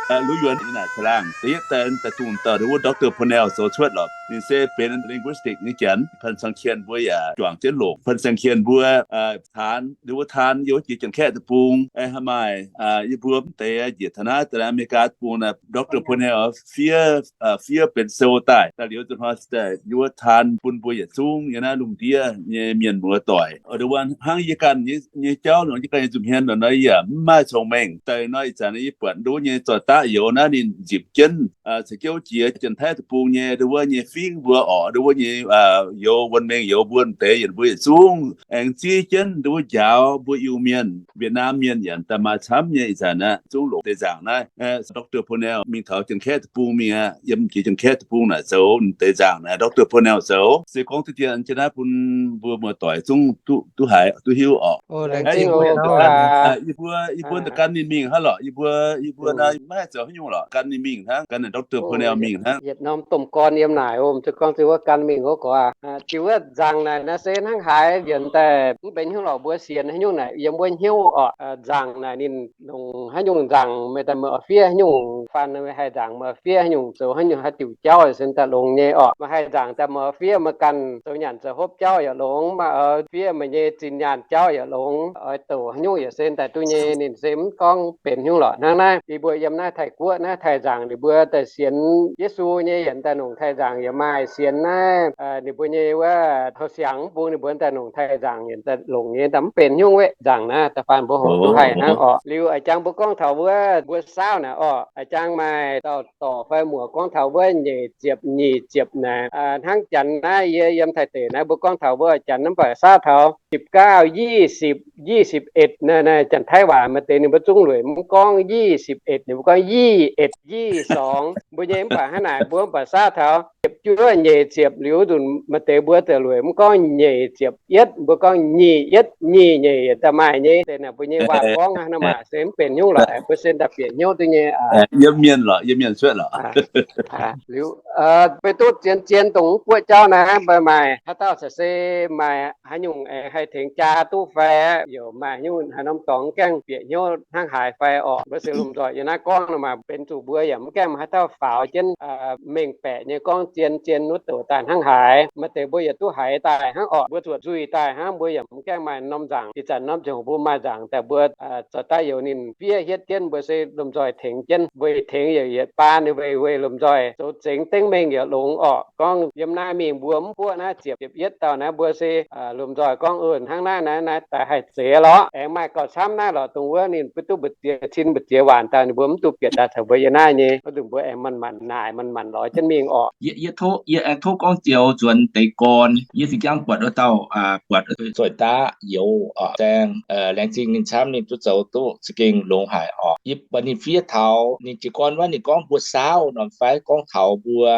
Lu Yuonx yiem naaic caangh laangh da'yietv daaih, daaih dungh dauh nduov Doctor Pohnel zoux cuotv lorqc. Ninh se benx linguistic nyei janx. Pan Sang Kien mbuo yaac juangc jienv longc. Pan Sang Kien mbuo taanx, nduov taanx yiem wuov jiex Janx-Kaeqv deic-bung, aengx haaix maaih yie mbuo mv deix njiec taux naaiv daaih America deic-bung naaic, Doctor Pohnel fiev, fiev benx sou daaih. Daaih liuz nzunc hnoi daaih yie mbuo taanx bun mbuo yietc zungv yiem naaiv lungh ndiev nyei mienh muoz doic. Nduov hnangv yie ganh nyei jauv nor, yie ganh nyei nza'hmien nor, yie yaac mv maaih cong-mengh. Daaih nor ih zanc yie buatc nduov nyei zoih daqv youz naaiv ninh nzipc jienv caux jouv jiex Janx-Taiv deic-bung nyei nduov nyei fingv mbuo orqc, nduov nyei youz, wuon mengh youz mbuo deix yietc, mbuo yietc zungv aengx ziex jienv nduov njaaux mbuo Iu-Mienh, Vietnam Mienh yaac daaih maaih camv nyei. Ih zanc naaiv zungv longc deix nzaangc naaiv. Doctor Pohnel mingh taux Janx-Kaeqv deic-bung mingh aqv. Yiem jiex Janx-Kaeqv deic-bung naaic zoux deix nzaangc naaiv. Doctor Pohnel zoux se gorngv deix dien jienv naaiv bun mbuo muoz-doic zungv duqv haiz duqv hiuv orqc. Yie mbuo, yie mbuo da'gan ninh mingh hnangv lorqc. Yie mbuo, yie mbuo naaiv maiv haih zoux haaix nyungc lorqc. Gan ninh mingh hnangv, gan Doctor Pohnel mingh hnangv. Yietc norm domh gorn yiem naaic, mv zeiz gorngv ziouc wuov gan mingh wuov gorx. Ziouc wuov nzaangc naaic naaiv se hnangv haaix njiec daaih mv benx hnyouv lorqc, mbuo sienx haaix nyungc naaic yiem wuov hnyouv orqc. Nzaangc naaic ninh longc haaix nyungc nzaangc meih daaih meih oix fiev haaix nyungc faan, haih nzaangc meih oix fiev haaix nyungc, zoux haaix nyungc, haaix diuc jauv se daaih longx nyei orqc. Meih haih nzaangc daaih meih oix fiev meih ganh zoux nyanc zoux hopv jauv yaac longx, meih oix fiev meih nyei zinh nyaanh jauv yaac longx, oix douc haaix nyungc yaac se daaih duqv nyei. Ninh se mv gorngv benx hnyouv lorqc. Hnangv naaiv yie mbuo yiem naaiv Taiv-Guoqv naaiv taaih nzaangc ninh mbuo daaih sienx Yesu nyei yaac daaih longc taaih nzaangc, yaac maaih sienx naaiv ninh mbuo nyei wuov houx siangx mv bung ninh mbuo daaih longc taaih nzaangc yaac daaih longc nyei, daaih mv benx hnyouv weqv nzaangc naaiv. Da'faanh mbuo hoqc duqv haih hnangv orqc. Liuz a'jang mbuo gorngv taux wuov mbuo saauv naaic orqc, a'jang maaih dauh dorc fai muoc gorngv taux wuov nyeic ziepc nyic ziepc naaic, hnangv janx naaiv yie yiem Taiv deic naaiv mbuo gorngv taux wuov janx naaiv mv baac saauv taux สิบเก้า ยี่สิบ ยี่สิบเอ็ด naaiv, naaiv Janx-Taiv waac maaih deix ninh mbuo zungv lueic mv gorngv ยี่สิบเอ็ด, ninh mbuo gorngv ยี่สิบเอ็ด ยี่สิบสอง mbuo nyei. Mv baac hnangv naaic mbuo mv baac saauv taux ziepc juov nyeic ziepc liuz nzunc maaih deix mbuo ziouc lueic mv gorngv nyeic ziepc yietv, mbuo gorngv nyic yietv nyic nyeic yaac daaih maaih nyei. Deix naaic mbuo nyei waac gorngv hnangv naaic se mv benx hnyouv lorqc, mbuo se daaih bieqc hnyouv duqv nyei. Yiem mienh lorqc, yiem mienh cuotv lorqc. Liuz beiv duqv zien-zien dongh mv buoqv jauv naaiv, mbuo maaih haaix dauh caux se maaih haaix nyungc aengx haih tengx jaa duqv fai? Yaac maaih haaix nyungc haaix norm dorngx gaengh bieqc hnyouv hnangv haaix fai orqc? Mbuo se lomh nzoih yiem naaiv gorngv nor maah, benx zuqc mbuo yaac mv gaengh maaih haaix dauh faaux jienv mengh baeqc nyei gorngv zien-zien wuov douc daaih hnangv haaix. Maaih deix mbuo yaac duqv haiz daaih hnangv orqc, mbuo zuotc nzuih daaih hnangv, mbuo yaac mv gaengh maaih norm nzaangc. Ih zanc norm ziangh hoc mbuo maaih nzaangc daaih mbuo zoih daaih youz ninh fiev hietv jienv, mbuo se lomh nzoih tengx jienv. Mbuo tengx yaac yietc baan ninh weic, weic lomh nzoih zoux zengx dengv mengh yaac longx orqc. Gorngv yiem naaiv mingh mbuo mv buoqv naaiv ziepc, ziepc yietv dauh naaiv mbuo se lomh nzoih gorngv, Ov, hnangv naaiv naaiv naaiv daaih haih zeix lorqc. Aengx maaih gauh camv naaiv lorqc, dongh wuov ninh mv duqv mbu'ziex cin mbu'ziex waanc daaih ninh mbuo mv duqv bieqc daaih caux mbuo yiem naaiv nyei. Wuov nzunc mbuo aengx manc-manc naaic, manc-manc lorz jienv mingh orqc. Yie, yie tov, yie aengx tov gorngv joux nzuonx deix gorn. Yie zinh ziangx buatc wuov dauh, buatc zoih daav youz orqc, saeng, laengz zingh ninh camv, ninh duqv zoux duqv za'gengh longx haic orqc. Yie buatc ninh fiev taux ninh jiez gorn wuov, ninh gorngv mbuo saauv nor fai gorngv taux mbuo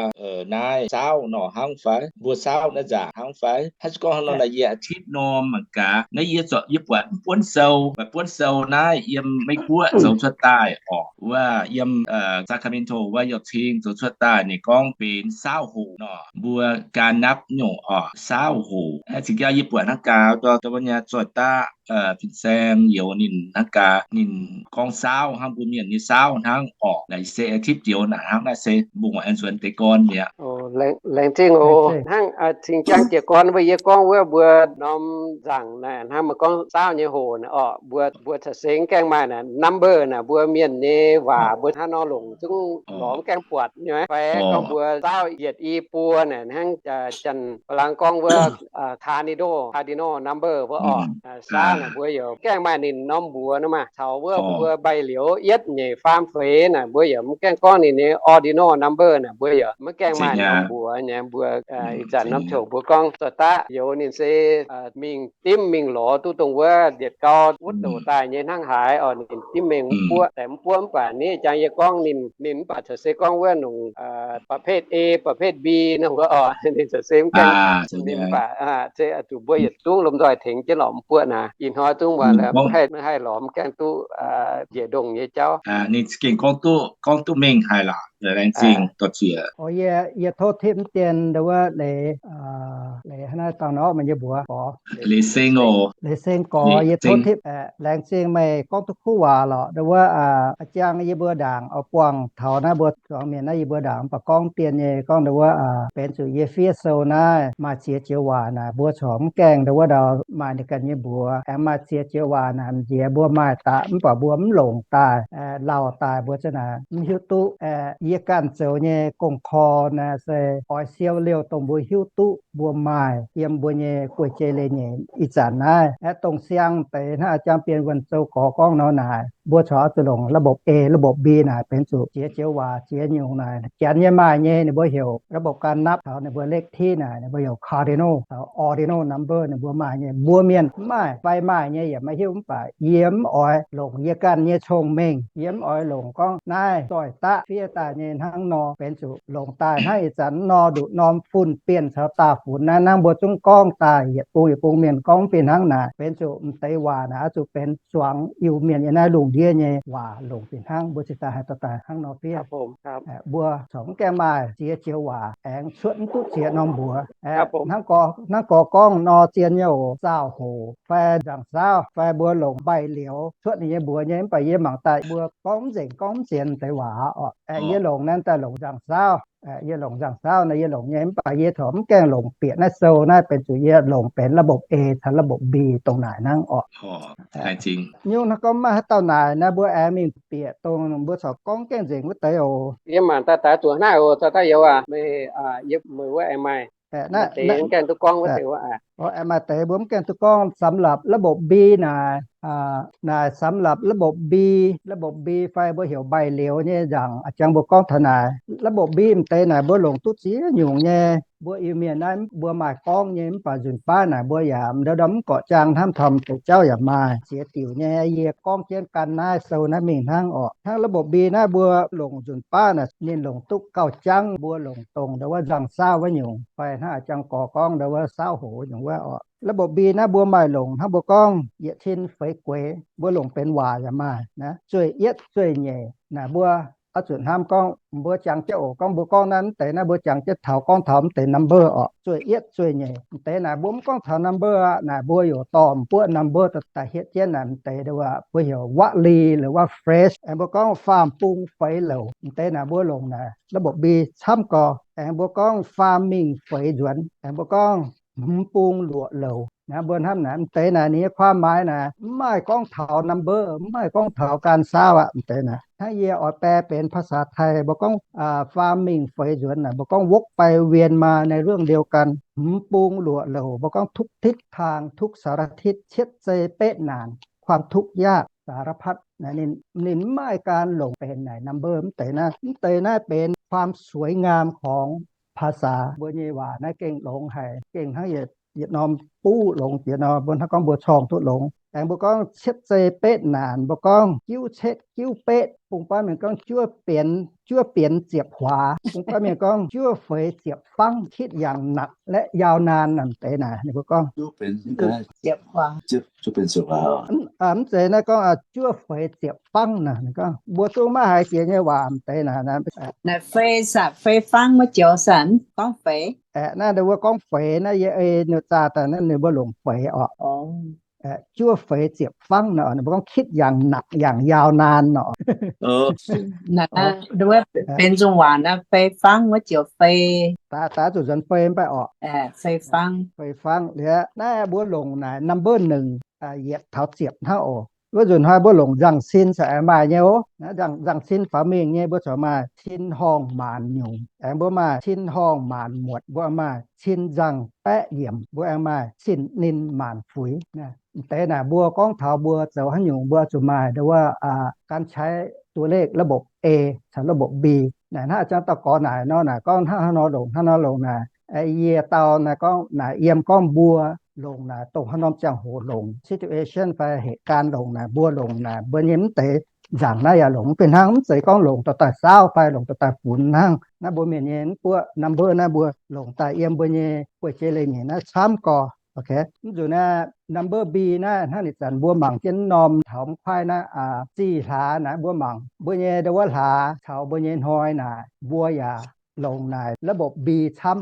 naaiv saauv nor hnangv fai, mbuo saauv naaiv nzaangc hnangv fai, hnangv se gorngv hnangv nor naaic yie อาทิตย์ norm mangc gaax naaiv yie zorqv, yie buatc mv buonv sou, buatc buonv sou naaiv yiem Meiv Guoqv zoux cuotv daaih orqc, wuov yiem Sacramento wuov Yauh Cing zoux cuotv daaih, ninh gorngv benx saauv hoc nor, mbuo gan napv nyungc orqc, saauv hoc. Zinh gau yie buatc hnangv gaax, dongh wuov nyei zoih daav fin-saeng youz ninh hnangv gaax, ninh gorngv saauv hnangv mbuo mienh nyei saauv hnangv orqc. Naaic se อาทิตย์ youz naaic hnangv naaiv se mbungh aengx nzuonx deix gorn mi'aqv. Laengz zingh oc. Hnangv cing-jang jiez gorn mbuo yie gorngv wuov mbuo norm nzaangc naaic hnangv meih gorngv saauv nyei hoc naaic orqc, mbuo, mbuo caux se mv gaengh maaih naaic number naaic mbuo mienh nyei waac mbuo hnangv nor longc zungv lorz mv gaengh buatc nyei fai gorngv mbuo saauv yietc i buo naaic hnangv janx-Faa^lang gorngv wuov cardinal, cardinal number wuov orqc. Saauv naaic mbuo yaac mv gaengh maaih ninh norm mbuox nor maah. Caux wuov mbuo mbaih liouz yietv nyeic faam feix naaic mbuo yaac mv gaengh gorngv ninh nyei ordinal number naaic mbuo yaac mv gaengh maaih norm mbuox nyei. Mbuo ih zanc norm ziouc mbuo gorngv zoih daav youz ninh se mingh dimv mingh lorz duqv dongh wuov yietc gau wuov douc daaih nyei hnangv haaix orqc. Ninh dimv mengh mv buoqv, daix mv buoqv, mv baac ninh jangx yie gorngv ninh, ninh mv baac caux se gorngv wuov nongc ประเภท A ประเภท B nor wuov orqc. Ninh caux se mv gaengh, ninh mv baac se zuqc mbuo yietc zungv lomh nzoih tengx jienv lorz mv buoqv naaic. Ih hnoi zungv mv haih lorz mv gaengh duqv njiec ndongh nyei jauv. Ninh za'gengh gorngv duqv, gorngv duqv mengh haic lorqc. Laengz zingh dorh ziex. Yie, yie tov tipv mv dien ndau wuov leiz, leiz hnangv naaiv dauh nor meih nyei mbuox gorx. Leiz Seng oc. Leiz Seng gorx, yie tov tipv aeqv, laengz zingh meih gorngv duqv kuv waac lorqc. Ndau wuov, a'jang yie mbuo ndaangc oix buangh taux naaiv mbuo zuangx mienh naaiv yie mbuo ndaangc mv baac gorngv dien nyei gorngv ndau wuov, benx zuqc yie fiev sou naaiv maaih ziex joux waac naaic mbuo corc mv gaengh ndau wuov ndau maaih ninh ganh nyei mbuox. Aengx maaih ziex joux waac naaic m'njiex mbuo maaih daqc mv baac mbuo mv longc daaih, lauh daaih mbuo za'naaic mv hiuv duqv. Yie ganh zoux nyei gong-kor naaiv se oix siou liouh dongh mbuo hiuv duqv mbuo maaih yiem mbuo nyei guei-jei leiz-nyeic. Ih zanc naaiv aeqv, dongh siang deix hnangv a'jang Bienh Wuonh Zou gorx gorngv nor naaic, mbuo corc oix zuqc longc ระบบ A, ระบบ B naaic benx zuqc ziex joux waac ziex nyungc naaic. Janx nyei maaih nyei ninh mbuo heuc ระบบการนับ taux ninh mbuo เลขที่ naaic ninh mbuo heuc cardinal taux ordinal number ninh mbuo maaih nyei. Mbuo mienh mv maaih fai maaih nyei yaac maiv hiuv mv baac yie mv oix longc yie ganh nyei cong-mengh. Yie mv oix longc gorngv naaiv zoih daqv fiev daaih nyei hnangv nor, benx zuqc longc daaih hnangv ih zanc nor nduqc norm fun-bienh caux daauh funx naaiv hnangv mbuo zungv gorngv daaih yietc bung yietc bung mienh gorngv fih hnangv naaic, benx zuqc m'deix waac naaic oix zuqc benx zuangx Iu-Mienh yiem naaiv lungh ndiev nyei waac longc fih hnangv. Mbuo cingx daaih haih dorh daaih hnangv nor fiev. Mbuo corc mv gaengh maaih ziex joux waac aengx cuotv mv duqv ziex norm mbuox. Hnangv gorx gorngv nor zien nyei oc, zaauh hoc fai nzangc-saauv fai mbuo longc mbaih liouz cuotv ninh nyei mbuox nyei, mv baac yie mangc daaih mbuo gorngv mv nzengc gorngv mv sienx deix waac oc. Aeqv, yie longc naaiv daaih longc nzangc-saauv. Yie longc nzangc-saauv naaiv yie longc nyei, mv baac yie corc mv gaengh longc bieqc naaiv sou naaiv, benx zuqc yie longc benx ระบบ A caux ระบบ B dongh naaic hnangv oc. Nyungc hnangv gorngv maiv maaih haaix dauh naaic naaiv, mbuo aengx mingh bieqc dongh mbuo corc gorngv gaengh nzengc wuov deix oc. Yie mangc daaih daaih zuqc naaiv oc, caux daaih youz aac, meih, yie meih wuov aengx maaih deix mv gaengh duqv gorngv wuov deix wuov. Aengx maaih deix mbuo mv gaengh duqv gorngv สำหรับ ระบบ B naaic. Naaic สำหรับ ระบบ B, ระบบ B fai mbuo heuc mbaih liouz nyei nzaangc, a'jang mbuo gorngv taux naaic ระบบ B m'deix naaic mbuo longc duqv ziex nyungc nyei. Mbuo Iu-Mienh naaiv mbuo maaih gorngv nyei, mv baac nzunc baav naaic mbuo yaac ndau ndau mv gorqv jaang hnamv, taux m'deix jauv yaac maaih ziex diuc nyei. Yie gorngv jienv gan naaiv sou naaiv mingh hnangv oc. Hnangv ระบบ B naaiv mbuo longc nzunc baav naaic ninh longc duqv gauh jangv, mbuo longc dongh ndau wuov nzangc-saauv wuov nyungc fai hnangv a'jang gorx gorngv ndau wuov saauv hoc nyungc wuov oc. ระบบ B naaiv mbuo maaih longc hnangv mbuo gorngv yietc cin feix gueix, mbuo longc benx waac yaac maaih naaiv, zueih yietv zueih nyeic naaic. Mbuo oix zuqc hnamv gorngv mbuo jangx jienv oc, gorngv mbuo gorngv naaiv mv deix naaiv mbuo jangx jienv taux gorngv taux mv deix number oc, zueih yietv zueih nyeic. Mv deix naaic mbuo mv gorngv taux number aqv, naaic mbuo yaac dorh m'buoqv number daaih hietv jienv naaic. Mv deix mbuo heuc วลี หรือว่า phrase, aengx mbuo gorngv faam bung feix louc. Mv deix naaic mbuo longc naaic ระบบ B camv gorx. Aengx mbuo gorngv faam mingh feix nzuonx. Aengx mbuo gorngv hmz bung luoqc louc. Naaiv mbuo hnamv naaic, mv deix naaic ninh nyei ความหมาย naaic mv maaih gorngv taux number, mv maaih gorngv taux การ saauv aqv. Mv deix naaic hnangv yie oix แปล benx ภาษาไทย mbuo gorngv faam mingh feix nzuonx naaic, mbuo gorngv วกไปเวียนมาในเรื่องเดียวกัน. Hmz bung luoqc louc mbuo gorngv ทุกทิศทางทุกสารทิศ เช็ดเซเป๊ะหน่าน ความทุกข์ยากสารพัด. Ninh mv maaih การ longc benx naaic number. Mv deix naaiv, mv deix naaiv benx ความสวยงามของภาษา. Mbuo nyei waac naaiv gengh longx haic, gengh hnangv yietc norm buv longx jiex nor, mbuo hnangv gorngv mbuo corng duqv longx. Aengx mbuo gorngv เช็ดเซเป๊ะหน่าน mbuo gorngv jiuv cetv jiuv betv. Bung baav mienh gorngv juov bienx, juov bienx ziepc huaax. Bung baav mienh gorngv juov feix ziepc fangv, คิดอย่างหนักและยาวนาน naaic. Mv deix naaic ninh mbuo gorngv mv zeiz naaiv gorngv juov feix ziepc fangv naaic. Ninh gorngv mbuo zungv maiv haiz jiex nyei waac mv deix naaic. Naaic fei, fei fangv wuov joux se gorngv feix. Aeqv, naaiv ninh mbuo gorngv feix naaiv, yie ei ninh zaah daaih naaiv ninh mbuo longc feix oc. Juov feix ziepc fangv naaic, ninh mbuo gorngv คิดอย่างหนักอย่างยาวนาน oc. Benx nzung waac naaiv fei fangv wuov joux fei. Daaih zuqc nzuonx fei mv baac oc. Fei fangv. Fei fangv liuz naaiv mbuo longc naaic number หนึ่ง yietc taux ziepc hnangv oc. Wuov nzunc hnoi mbuo longc nzangc-sin caux aengx maaih nyei oc. Nzangc-sin faaux mingh nyei mbuo corc maaih cin horngh maanc nyungc. Aengx mbuo maaih cin horngh maanc muotc, mbuo maaih cin nzangc baeqv yiemc, mbuo aengx maaih cin ninh maanc fuix. Mv deix naaic mbuo gorngv taux mbuo zoux haaix nyungc mbuo zuqc maaih ndau wuov การใช้ตัวเลขระบบ A กับระบบ B. Naaic hnangv a'jang dauh gorx naaic nor, naaic gorngv hnangv haaix nor longc, hnangv nor longc naaic. Yie dau naaic gorngv naaic yiem gorngv mbuo longc naaic dongh haaix norm ziangh hoc longc, situation fai เหตุการณ์ longc naaic, mbuo longc naaic, mbuo nyei mv deix nzaangc naaiv yaac longc fih hnangv. Mv zeiz gorngv longc dorh daaih saauv fai longc dorh daaih funx hnangv. Naaiv mbuo mienh nyei mv buoqv number naaiv mbuo longc daaih yiem mbuo nyei guei-jei leiz-nyeic naaiv camv gorx. Mv nzunc naaiv number B naaiv hnangv ih zanc mbuo mangc jienv norm taux mv kuaaiv naaiv, zih hlaax naaiv mbuo mangc mbuo nyei ndau wuov hlaax caux mbuo nyei hnoi naaic mbuo yaac longc naaic ระบบ B camv,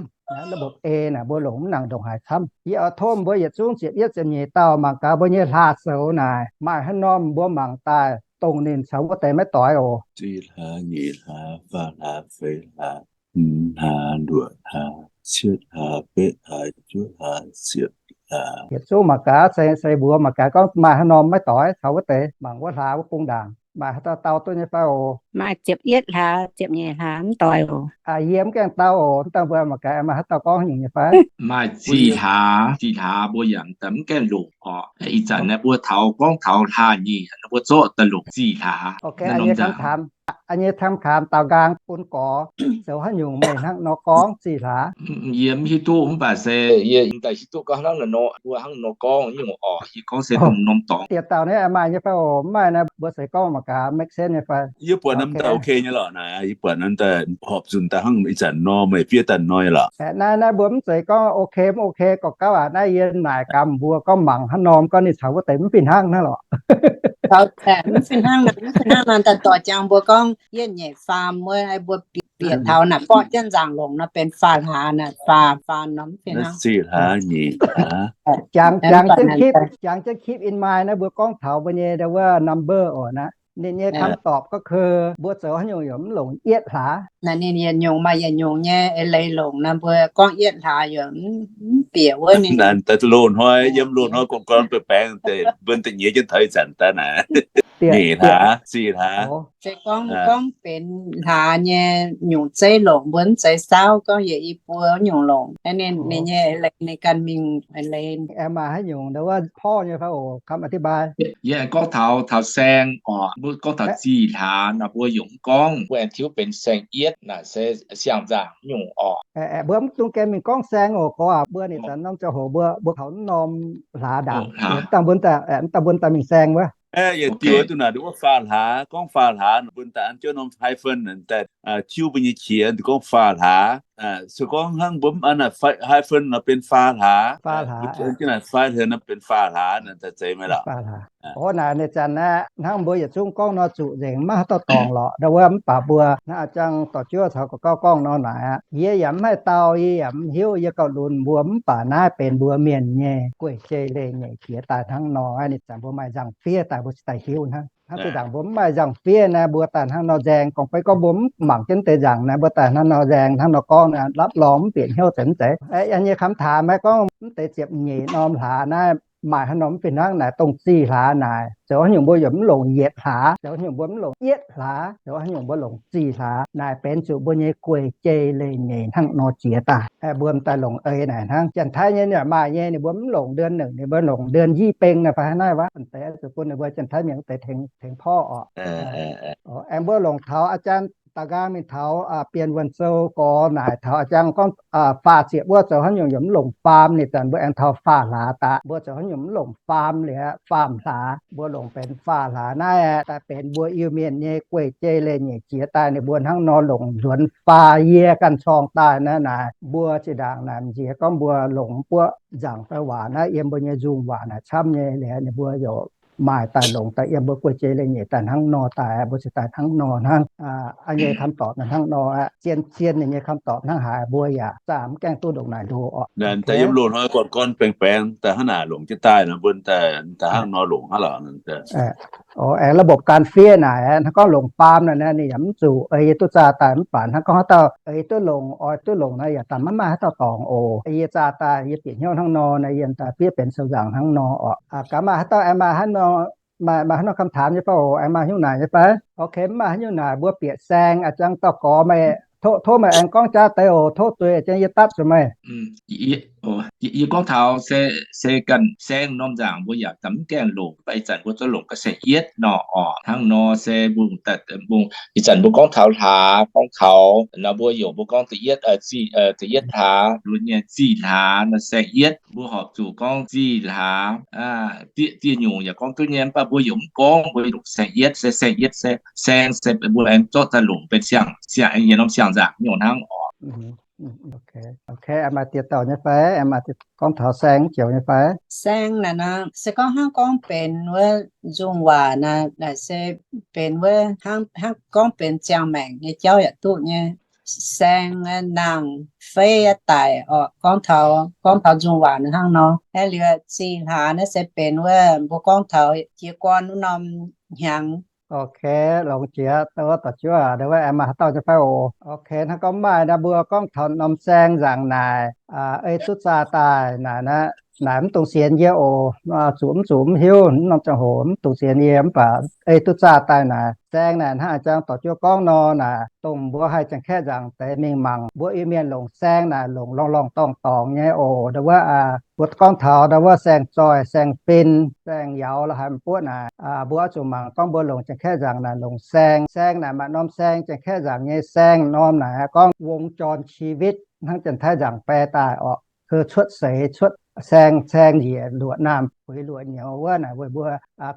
ระบบ A naaic mbuo longc mv nangc ndongc haaix camv. Yie oix tov mbuo yietc zungv ziepc yietv ziepc nyeic dauh mangc gaax mbuo nyei hlaax-soux naaic maaih haaix norm mbuo mangc daaih dongh ninh caux wuov deix maiv doix oc. Ziqc hlaax, nyeic hlaax, faam hlaax, feix hlaax, hmz hlaax, luoqc hlaax, cietv hlaax, betv hlaax, juov hlaax, siepv hlaax. Yietc zungv mangc gaax, se, se mbuo mangc gaax gorngv maaih haaix norm maiv doix caux wuov deix, mangc wuov hlaax wuov bung ndaangc maaih haaix dauh dau duqv nyei fai oc. Maaih ziepc yietv hlaax, ziepc nyeic hlaax mv doix oc. Yie mv gaengh dau oc, mv dangh mbuo mangc gaax maaih haaix dauh gorngv haaix nyungc nyei fai. Maaih ziqc hlaax, ziqc hlaax mbuo yaac mv gaengh longc oc. Ih zanc naaiv mbuo taux gorngv taux hlaax nyeic, mbuo zorqv daaih longc ziqc hlaax. Nyei คำถาม daaux nqaang bun gorx, zoux haaix nyungc meih hnangv nor gorngv ziqc hlaax? Yie mv hiuv duqv mv baac se yie daaih hiuv duqv gorngv hnangv nor, mbuo hnangv nor gorngv nyungc oc. Yie gorngv se dongh norm dorngx. Dieh dauh naaiv maaih nyei fai oc? Mv maaih naaiv mbuo se gorngv mangc gaax make sense nyei fai? Yie buatc naaiv daaih ok nyei lorqc naaic. Yie buatc naaiv daaih horpc zunh daaih hnangv ih zanc nor meih fiev daaih nor nyei lorqc. Naaiv, naaiv mbuo mv zeiz gorngv ok mv ok gorqv gauv aqv. Naaiv yie naaic gaax mbuo gorngv mangc haaix norm gorngv ninh caux wuov deix mv fih hnangv hnangv lorqc. Mv fih hnangv, mv fih hnangv nor daaih dorh jangx mbuo gorngv yietv nyeic faam wuov, mbuo bieqc taux naaic borqv jienv nzaangc longc nor benx faam hlaax naaic, faam, faam nor mv fih hnangv. Ziqc hlaax, nyeic hlaax. Jangx, jangx jienv keep in mind naaiv mbuo gorngv taux mbuo nyei wuov number oc naaiv. Ninh nyei คำตอบ ก็คือ mbuo zoux haaix nyungc yaac mv longc yietv hlaax. Naaiv ninh yietc nyungc maaih yietc nyungc nyei eix leiz longc naaiv, mbuo gorngv yietv hlaax yaac mv bieqc wuov ninh. Naaiv daaih loz-hnoi, yiem loz-hnoi gorngv gorngv baengx baengx deix, mbuo da'nyeic jienv taux ih zanc daaih naaic. Nyeic hlaax, ziqc hlaax. Se gorngv, gorngv benx hlaax nyei nyungc zeiv longc, mbuo mv zeiz saauv gorngv yietc i buo nyungc longc. Ninh, ninh nyei eix leiz, ninh ganh mingh eix leiz. Aengx maaih haaix nyungc wuov porv nyei fai oc, คำอธิบาย. Yie aengx gorngv taux, taux saeng oc. Mbuo gorngv taux ziqc hlaax naaic, mbuo yaac mv gorngv mbuo aengx tiuv benx saeng-yietv naaic se siang-nzaangc nyungc oc. Mbuo mv dungx gaengh mingh gorngv saeng oc, gorx aac. Mbuo ninh zanc norm ziangh hoc mbuo, mbuo kaux mv norm hlaax ndaangc. Mv dangh mbuo, mv dangh mbuo daaih mingh saeng wuov. Yietc diuh duqv naaic, duqv wuov faam hlaax, gorngv faam hlaax, mbuo daaih an jienv norm hyphen daaih tiuv mbuo nyei qiex, duqv gorngv faam hlaax. Se gorngv hnangv mbuo mv an hyphen nor benx faam hlaax. Faam hlaax nor benx faam hlaax, daaih zeiz meih lorqc. Orv naaic, ninh zanc naaiv hnangv mbuo yietc zungv gorngv nor zuqc nzengc, maiv haaix dauh dorngc lorqc ndau wuov. Mv baac mbuo hnangv a'jang dorc juov caux gorx gauv gorngv nor naaic aqv, yie yaac mv haih dau, yie yaac mv hiuv, yie gauh lunx mbuo. Mv baac naaiv benx mbuo mienh nyei guei jei leiz-nyeic jiex daaih hnangv nor. Ninh zanc mbuo maaih nzangc-fiev daaih mbuo cingx daaih hiuv hnangv. Hnangv zinh ndaangc mbuo mv maaih nzangc-fiev naaiv, mbuo daaih hnangv nor nzaeng, gorngv fai gorngv mbuo mv mangc jienv deix nzaangc naaiv, mbuo daaih hnangv nor nzaeng, hnangv nor gorngv naaiv, รับรอง mv bieqc hnyouv zeiz mv zeiz. Yie nyei คำถาม naaiv gorngv mv deix ziepc nyeic norm hlaax naaiv maaih haaix norm mv fih hnangv naaic, dongh ziqc hlaax naaic, zoux haaix nyungc mbuo yaac mv longc yietc hlaax, zoux haaix nyungc mbuo mv longc yietv hlaax, zoux haaix nyungc mbuo longc ziqc hlaax naaic, benx zuqc mbuo nyei guei jei leiz-nyeic hnangv nor jiex daaih. Mbuo m'daaih longc ei naaic hnangv. Janx-Taiv nyei yaac maaih nyei, ninh mbuo mv longc เดือนหนึ่ง, ninh mbuo longc เดือนยี่ beng naaiv fai haaix naaiv wuov. Deix zuqc bun ninh mbuo Janx-Taiv mienh mv deix tengx, tengx porv oc. Aengx mbuo longc taux อาจารย์ daux nqaang mingh taux เปลี่ยนวันเสาร์ gorx naaic, taux อาจารย์ gorngv faah ziepc wuov zoux haaix nyungc yaac mv longc faam. Ninh zanc mbuo aengx taux faam hlaax daaih, mbuo zoux haaix nyungc mv longc faam liuz, faam hlaax, mbuo longc benx faam hlaax naaiv daaih benx mbuo Iu-Mienh nyei guei jei leiz-nyeic jiex daaih. Ninh mbuo hnangv nor longc nzuonx faam. Yie ganh corng daaih naaiv naaic, mbuo zinh ndaangc naaic m'nziex gorngv mbuo longc mv buoqv nzaangc fai waac naaiv yiem mbuo nyei nzung waac naaic camv nyei liuz, ninh mbuo yaac maaih daaih longc daaih yiem mbuo guei jei leiz-nyeic daaih hnangv nor daaih, mbuo cingx daaih hnangv nor hnangv. Nyei คำตอบ naaiv hnangv nor aqv. Zien-zien ninh nyei คำตอบ hnangv haaix mbuo yaac zaah mv gaengh duqv ndongc naaic nduov oc. Daaih yiem loz-hnoi gorn-gorn baengx-baengx daaih hnangv naaic longc jienv daaih nor, mbuo daaih hnangv nor longc hnangv lorqc. Aengx ระบบการ fiev naaic, hnangv gorngv longc faam naaic, ninh yaac mv zuqc ei yie duqv zaah daaih. Mv baac hnangv gorngv haaix dauh ei duqv longc, oix duqv longc naaic, yaac daaih maiv maaih haaix dauh dorngc oc. Ei yie zaah daaih, yie bieqc hnyouv hnangv nor naaic, yie daaih fiev benx sou nzaangc hnangv nor oc. Gaax maaih haaix dauh aengx maaih haaix norm, maaih haaix norm คำถาม nyei fai oc? Aengx maaih haaix nyungc naaic nyei fai? Ok, mv maaih haaix nyungc naaic, mbuo bieqc saeng. A'jang dauh gorx meih, tov, tov meih aengx gorngv jaav deix oc. Tov zuiz a'jang yie dapv zuqc meih. Yie gorngv taux se, se ganh saeng norm nzaangc mbuo yaac daaih mv gaengh longc, mv baac ih zanc mbuo zorqv longc ga'saeng-yietv nor oc. Hnangv nor se mbuo, ih zanc mbuo gorngv taux hlaax, gorngv taux nor mbuo yaac mbuo gorngv da'yietv, da'yietv hlaax, mbuo nyei ziqc hlaax nor saeng-yietv. Mbuo horpc zuqc gorngv ziqc hlaax. Dieh nyungc yaac gorngv duqv nyei, mv baac mbuo yaac mv gorngv mbuo longc saeng-yietv, se saeng-yietv se saeng, se mbuo aengx zorqv daaih longc benx siang, siang, nyei norm siang-nzaangc nyungc hnangv oc. Ok, maaih dieh dauh nyei fai? Maaih gorngv taux saeng joux nyei fai? Saeng naaic nor se gorngv hnangv gorngv benx wuov nzung waac naaic, naaic se benx wuov hnangv, hnangv gorngv benx ziangh maengc nyei jauv yaac duqv nyei. saeng nangh fei daic orqc. Gorngv taux, gorngv taux nzung waac ninh hnangv nor. Aeqv, liuz zih hlaax naaiv se benx wuov mbuo gorngv taux jiez gorn wuov norm hnyangx. Ok, longx jiex, wuov dorc juov, ndau wuov aengx maaih haaix dauh nyei fai oc? Ok, hnangv gorngv maaih naaiv, mbuo gorngv taux norm saeng nzaangc naaic, ei duqv zaah daaih naaic, naaic mv dungx sienx yie oc. Zuqc mv zuqc mv hiuv, mv norm ziangh hoc mv dungx sienx yie, mv baac ei duqv zaah daaih naaic, saeng naaic hnangv jang dorc juov gorngv nor naaic, dongh mbuo haih Janx-Kaeqv nzaangc deix mingh mangc mbuo Iu-Mienh longc saeng naaic longc lorngh lorngh dorngh dorngx nyei oc. Ndau wuov mbuo gorngv taux ndau wuov saeng-zoih, saeng-fin, saeng-yauz la'haiz m'buoqv naaic, mbuo oix zuqc mangc gorngv mbuo longc Janx-Kaeqv nzaangc naaic longc saeng. Saeng naaic maaih norm saeng, Janx-Kaeqv nzaangc nyei saeng norm naaic gorngv วงจรชีวิต hnangv Janx-Taiv nzaangc bae daaih orqc, คือ cuotv seix cuotv saeng, saeng njiec luoqc naamh puix luoqc nyouz wuov naaic weic mbuo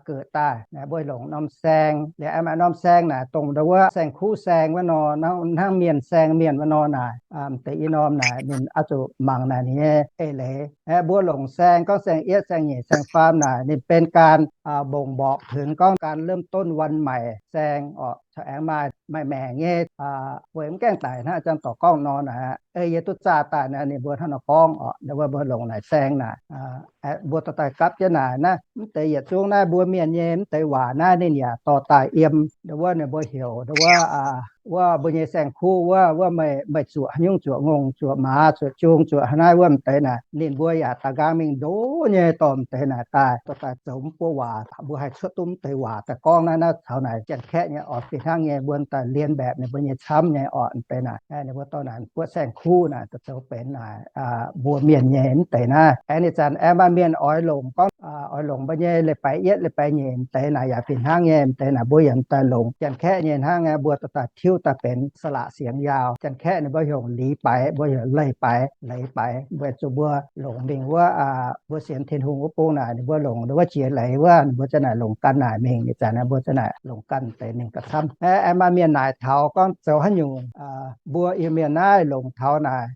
geuc daaih naaic mbuo longc norm saeng. Liuz aengx maaih norm saeng naaic dongh ndau wuov saeng-kuv saeng wuov nor, hnangv mienh saeng mienh wuov nor naaic, m'deix i norm naaic ninh oix zuqc mangc naaic ninh nyei eix leiz. Mbuo longc saeng, gorngv saeng-yietv, saeng-nyeic, saeng-faam naaic ninh benx ganh mbongc mborqc tengx gorngv ganh เริ่มต้นวันใหม่ saeng orqc. Caux aengx maaih, maaih maengc nyei, weic mv gaengh daic hnangv jang dorc gorngv nor naaic, ei yie duqv zaah daaih naaic ninh mbuo hnangv nor gorngv orqc. Ndau wuov mbuo longc naaic saeng naaic, mbuo dorh daaih gapv jienv naaic naaiv, mv deix yietc zungv naaiv mbuo mienh nyei mv deix waac naaiv ninh yaac dorh daaih yiem. Ndau wuov ninh mbuo heuc ndau wuov, wuov mbuo nyei saeng-kuv wuov, wuov meih, meih zuoqc haaix nyungc, zuoqc ngongh, zuoqc maaz, zuoqc jung, zuoqc haaix naaiv wuov m'deix naaic, ninh mbuo yaac daaih nqaang mingh ndo nyei dorh m'deix naaic daaih, dorh daaih zoux mv buo waac, mbuo haih cuotv duqv mv deix waac daaih gorngv naaiv, naaiv taux naaic Janx-Kaeqv nyei orqc, fih hnangv nyei mbuo daaih เลียนแบบ ninh mbuo nyei camv nyei orqc m'deix naaic. Ninh mbuo dorh naaic buoqv saeng-kuv naaic daaih zoux benx naaic mbuo mienh nyei mv deix naaiv. Aengx ninh zanc aengx maaih mienh oix longc gorngv, oix longc mbuo nyei leiz-baaix yietv, leiz-baaix nyeic m'deix naaic yaac fih hnangv nyei m'deix naaic mbuo yaac daaih longc Janx-Kaeqv nyei hnangv nyei, mbuo dorh daaih tiuv daaih benx สระเสียงยาว. Janx-Kaeqv ninh mbuo heuc ลีบาย, mbuo heuc leiz-baaix, leiz-baaix, weic zuqc mbuo longc mingh wuov, mbuo sienx Tin-Hungh wuov bung naaic ninh mbuo longc ndau wuov jiex leiz wuov, ninh mbuo za'naaic longc ganh naaic mingh. Ih zanc naaiv mbuo za'naaic longc ganh deix mingh gauh camv. Aengx maaih mienh naaic taux gorngv zoux haaix nyungc mbuo Iu-Mienh naaiv longc taux naaic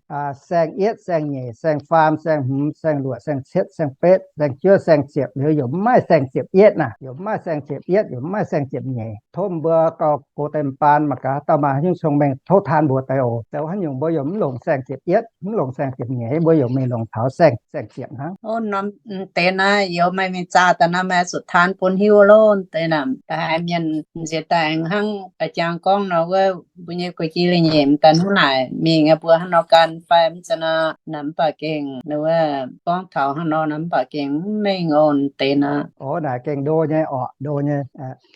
saeng-yietv, saeng-nyeic, saeng-faam, saeng-hmz, saeng-luoqc, saeng-cietv, saeng-betv, saeng-juov, saeng-ziepc, liuz yaac mv maaih saeng-ziepc yietv naaic, yaac mv maaih saeng-ziepc yietv, yaac mv maaih saeng-ziepc nyeic. Tov mbuo gauh gox deix m'baan mangc gaax haaix dauh maaih haaix nyungc cong-mengh tov taan mbuox deix oc. Zoux haaix nyungc mbuo yaac mv longc saeng-ziepc yietv, mv longc saeng-ziepc nyeic, mbuo yaac mingh longc taux saeng, saeng-ziepc hnangv. Deix naaiv youz meih mingh zaah daaih naaiv meih zuqc taan bun hiuv loh. Deix naaic da'haiz mienh nziex daaih hnangv a'jang gorngv nor wuov, mbuo nyei guei-jei leiz-nyeic m'daaih hnangv naaic mingh, mbuo hnangv nor gan fai mv zeiz nor, naaic mv baac gengh wuov gorngv taux hnangv nor naaic mv baac gengh mv mengh oc deix naaic. Oc, naaic gengh ndo nyei orqc, ndo nyei,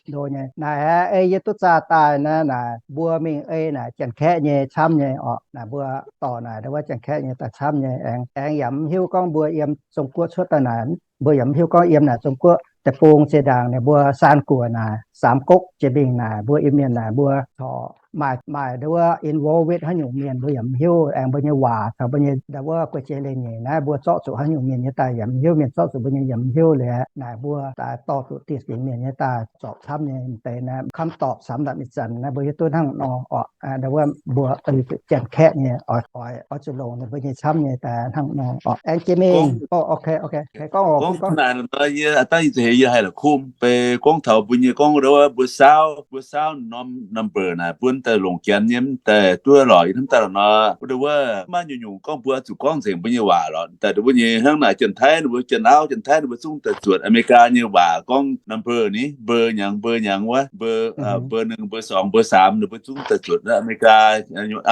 ndo nyei. Naaic aeqv, ei yie duqv zaah daaih naaiv naaic mbuo mingh ei naaic Janx-Kaeqv nyei camv nyei orqc. Naaic mbuo dorh naaic ndau wuov Janx-Kaeqv nyei daaih camv nyei. Aengx, aengx yaac mv hiuv gorngv mbuo yiem Zong-Guoqv cuotv daaih naaic, mbuo yaac mv hiuv gorngv yiem naaic Zong-Guoqv deic-bung zinh ndaangc naaic mbuo saan guoqv naaic, สามก๊ก jiex mingh naaic mbuo Iu-Mienh naaic mbuo corc maaih, maaih ndau wuov involved haaix nyungc mienh mbuo yaac mv hiuv. Aengx mbuo nyei waac caux mbuo nyei ndau wuov guei-jei leiz-nyeic naaiv mbuo zorqv zuqc haaix nyungc mienh nyei daaih yaac mv hiuv, mienh zorqv zuqc mbuo nyei yaac mv hiuv liuz, naaic mbuo daaih dorh zuqc dieh fingx mienh nyei daaih zorpc camv nyei m'deix naaiv. คำตอบสำหรับ ih zanc naaiv mbuo hiuv duqv hnangv nor orqc. Ndau wuov mbuo ei zuqc Janx-Kaeqv nyei oix, oix zuqc longc ninh mbuo nyei camv nyei daaih hnangv nor orqc. Aengx jiex mingh, ok, ok, gorngv oc, gorngv naaic nor yie dangv yie zuqc heuc yie haih la'kuqv bei gorngv taux mbuo nyei gorngv ndau wuov mbuo saauv, mbuo saauv norm number naaic mbuo daaih longc Janx nyei mv daaih duqv lorqc. Yie hnamv daaih lorqc nor, ndau wuov maiv nyungc-nyungc gorngv mbuo zuqc gorngv nzengc mbuo nyei waac lorqc. Daaih ndau wuov nyei hnangv naaic Janx-Taiv ninh mbuo, Janx-Auv, Janx-Taiv ninh mbuo zungv daaih zuotc Aa^me^li^gaa nyei waac gorngv number ni, เบอร์ nyangx เบอร์ nyangx wuov, เบอร์ เบอร์ หนึ่ง เบอร์ สอง เบอร์ สาม ninh mbuo zungv daaih zuotc Aa^me^li^gaa,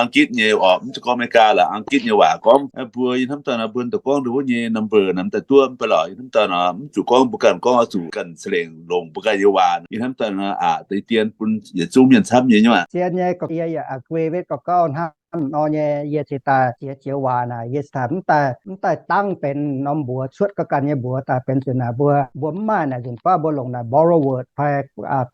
Ang^gitv nyei orqc, mv zuqc gorngv Aa^me^li^gaa lorqc, Ang^gitv nyei waac gorngv. Mbuo yie hnamv daaih nor mbuo daaih gorngv ndau wuov nyei number naaic mv daaih duqv mv baac lorqc. Yie hnamv daaih nor mv zuqc gorngv mbuo ganh gorngv oix zuqc ganh ca'lengc longc mbuo ganh nyei waac. Yie hnamv daaih nor aqc deix dien bun yietc zungv mienh camv nyei nyei aqv. Zien nyei, yie yaac agree with gorngv gauh hnangv nor nyei. Yie cingx daaih ziex joux waac naaic yie cingx daaih mv daaih, mv daaih dangv benx norm mbuox cuotv ga'ganh nyei mbuox daaih benx zuqc naaic mbuo, mbuo mv maaih naaic nzunc baav mbuo longc naaic borrowed fai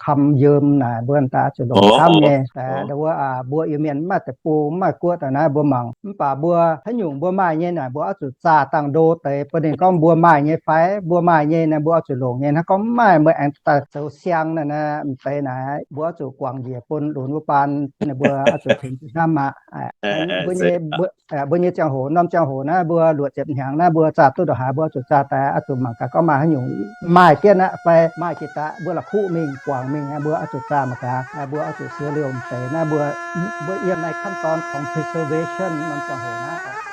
คำยืม naaic mbuo daaih zuqc longc camv nyei. Ndau wuov mbuo Iu-Mienh mv maaih deic-bung, mv maaih guoqv daaih naaiv mbuo mangc. Mv baac mbuo haaix nyungc mbuo maaih nyei naaic mbuo oix zuqc zaah dangh ndo deix bun ninh gorngv mbuo maaih nyei fai mbuo maaih nyei naaic mbuo oix zuqc longc nyei. Hnangv gorngv mv maaih mbuo aengx daaih zoux siang naaic, m'deix naaic mbuo oix zuqc guangc njiec bun lunx wuov baan, ninh mbuo oix zuqc tengx hnamv aqv. Mbuo nyei, mbuo nyei ziangh hoc, norm ziangh hoc naaiv mbuo luoqc ziepc hnyangx naaiv mbuo zaah duqv ndongc haaix mbuo oix zuqc zaah daaih, oix zuqc mangc gaax gorngv maaih haaix nyungc maaih jienv aqv fai maaih jiex daaih, mbuo la'kuqv mingh guangc mingh, mbuo oix zuqc zaah mangc gaax, mbuo oix zuqc siou liouh deix naaiv, mbuo, mbuo yiem naaiv ขั้นตอนของ preservation norm ziangh hoc naaiv.